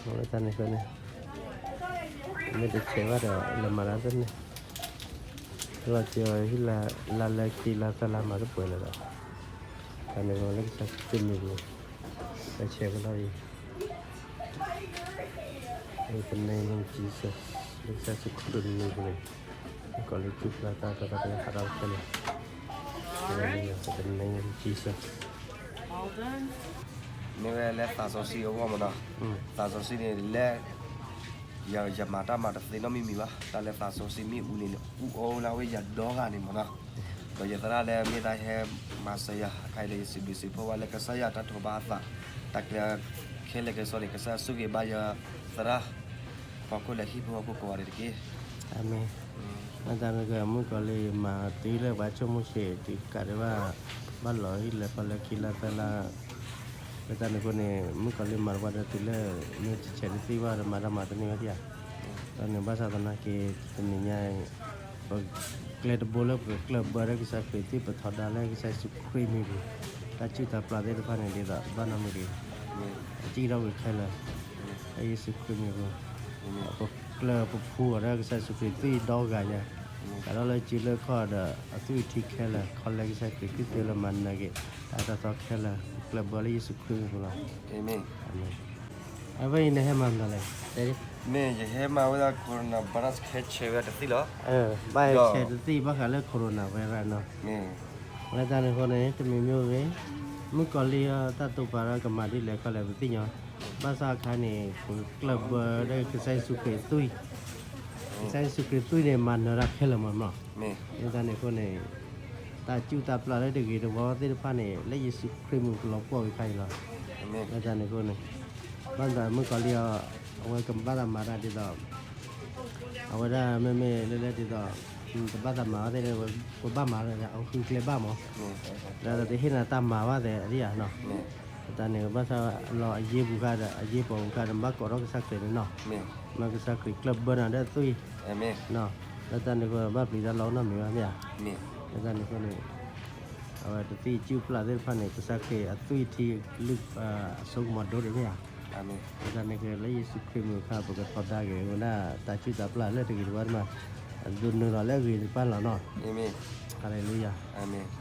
လၢတၢ်န့ၣ်ဃီန့ၣ် မ့ၢ်တဆဲးဘၣ်ဒီး လဲၤမၤတၢ်တန့ၢ်, လီၤစၢၤဟံၣ်လါလၢခံလါသၢလါမၤတပှဲၤလၢၤဒီး, တၢ်န့ၣ်လီၤလၢကစၢ်ခရံာ်မံၤပူၤ, တၢ်ဆဲးကလီၢ်အံၤ, In the name of Jesus, လၢကစၢ်ယ့ၣ်ၡူးခရံာ်မံၤပူၤန့ၣ်, ကီၢ်လၢကၠူၣ်ပျၢ်တၢ်ကီတၢ်တဟးထီၣ်ခဲလၢာ်, In the name of Jesus. မ့ၢ်ဝဲလၢသးစီဆှံအဂီၢ်မးနီၤ, သးစီဆှံန့ၣ်လၢ ယမၤတၢ်မၤတသ့နီတမံၤမံၤဘၣ်, တၢ်လၢသးစီဆှံမ့ၣ်အူန့ၣ် အူအီလၢအဝဲယၤဒီဂၤန့ၣ်မးနီၤ, ဒီးယသရၣ်လၢမ့ၢ်တၢ်ဟဲမၤစၢၤယၤအခါအံၤဒီး ယစံးဘျုးစံးဖှိၣ်ဘၣ်လၢကစၢ်ယွၤတၢ်ထိးဘၣ်အသး, တၢ်ကျဲခဲလၢာ်ခဲဆ့န့ၣ် ကစၢ်ယွၤဆိၣ်ဂ့ၤဘၣ်ယသရၣ် ဟီၣ်ခိၣ်လၢဟံၣ်ဖိဃီဖိကိးဂၤဒဲးတက့ၢ်. အၤမ့ၣ်. လၢတၢ်န့ၣ်အဃိ မုၣ်ကီၤလံၢ်မၤတုၤလၢပှၤဆိကမိၣ်ဆံးတုၤကးဒံးဘၣ်, ဘၣ်လီၤဟံၣ်လဲၤခီလၢခံလါသၢလါ, လၢတၢ်န့ၣ်အဃိန့ၣ် မုၣ်ကီၤလံၢ်မၤတပှၢ်ဒီးတုၤလၢ မ့ၢ်တဆဲးတသ့ဘၣ်ဒီး မၤတၢ်မၤတန့ၢ်ဘၣ်ဧါ. တၢ်န့ၣ်ဘၣ်ဆၣ်သနာ်က့ တနံၤညါအံၤ ပကျဲတဘိလၢပကကျၢၢ်ဘၢဒီးကစၢ်ခရံာ် သုပထီဒါလၢကစၢ်ယ့ၣ်ၡူးခရံာ်မံၤပူၤ, တၢ်စုၣ်တၢ်ပျၢ်သ့ၣ်တဖၣ်န့ၣ်ဒ်သိးတဘၣ်နီတမံၤတဂ့ၤ, အစံၣ်ထီၣ်ကွံာ်ခဲလၢာ် လၢယ့ၣ်ၡူးခရံာ်မံၤပူၤ, ပကျၢၢ်ပဖှူအီၤဒီးကစၢ်ယ့ၣ်ၡူးခရံာ်သုးဒီဂၤညါ, ကးထီၣ်လၢစုလၢခီၣ်ဒီး အသွံၣ်ထံခဲလၢာ် ခီလဲကစၢ်ခရံာ်သုသ့လၢမၤနၢၤက့ၤ တၢ်တသီခဲလၢာ် ပကျၢၢ်ဘၢလၢယ့ၣ်ၡူးခရံာ်မံၤပူၤလီၤ. အၤမ့ၣ်. အဝဲအံၤနဟဲမၤမနုၤလဲၣ်, မ့ၢ်ယဟဲမၤဝဲဒၣ် coronavirus ဟဲဆဲးဝဲဒၣ်တသ့ၣ်လီၤ. ဘၣ်ဟဲဆဲးတသ့ၣ်ဘၣ်ဃးလၢ coronavirus နီၤ. လၢတၢ်န့ၣ်အဃိန့ၣ် တမံၤမ့ၢ်ဂ့ၤ, မုၣ်ကီၤလံၢ်အတၢ်တိာ်ပာ်ဒီးကမၤဒ်လဲၣ်ခီလဲၣ်ပသ့ၣ်ညါ, ဘၣ်ဆၣ်အခါန့ၣ် ပကကျၢၢ်ဘၢဒီးကစၢ်ယ့ၣ်ၡူးခရံာ်အသွံၣ်, ကစၢ်ယ့ၣ်ၡူးခရံာ်အသွံၣ်န့ၣ် မၤနၢၤတၢ်ခဲလၢာ်မးနီၤ. လၢတၢ်န့ၣ်အဃိန့ၣ် တၢ်စုၣ်တၢ်ပျၢ်လၢတဂ့ၤတဝီသ့ၣ်တဖၣ်န့ၣ် လၢယ့ၣ်ၡူးခရံာ်မံၤကလီၤပှီၢ်ဝံၤခါအံၤလီၤ. လၢတၢ်န့ၣ်အဃိန့ၣ် ဘၣ်မနုၤမုၣ်ကီၤလံၢ်အီၤ အဝဲကဘၣ်သးမၤတၢ်ဒ်သိး အဝဲဒၣ်မ့မ့ၢ်လၢလၢဒ်သိး တဘၣ်သးမၤဘၣ်သ့ၣ်န့ၣ် ပဘၣ်မၤလၢအဃုကျဲဘၣ်မး, လၢတဟ့ၣ်နၤတၢ်မၤဘၣ်သ့ၣ်အဒံးဧါနီၤ. တၢ်န့ၣ်ဘၣ်ဆၣ်လီၤအယ့ၢ်ပူၤခါဒီး အယ့ၢ်ပူၤခါဒီး ဘၣ်ကိးထီၣ်ကစၢ်ခရံာ်န့ၣ်နီၤ, မ့ၢ်ကစၢ်ခရံာ်ကျၢၢ်ဘၢနၤဒီးသွံၣ်, လၢတၢ်န့ၣ်အဃိ ဘၣ်ပျံၤတၢ်လီၤနီတမံၤဘၣ်မ့ၢ်ဧါ. လၢတၢ်န့ၣ်အဃိန့ၣ် အဝဲတသ့ၣ်စုၣ်ပျၢ်သ့ၣ်တဖၣ်န့ၣ် ကစၢ်ခရံာ်အသွံၣ်ထံလုၢ် အစိကမီၤဒိၣ်ဒံးမ့ၢ်ဧါ. လၢတၢ်န့ၣ်အဃိ လၢယ့ၣ်ၡူးခရံာ်မံၤအခါ ပကထီဒါက့ၤဝဲဒၣ်တၢ်စုၣ်တၢ်ပျၢ်လၢတဂ့ၤတဝါတမံၤ, အဒိးနုာ်လီၤလၢအဂ့ၤတဖၣ်လီၤနီၤ. ဟါလ့လူယၤ. အၤမ့ၣ်.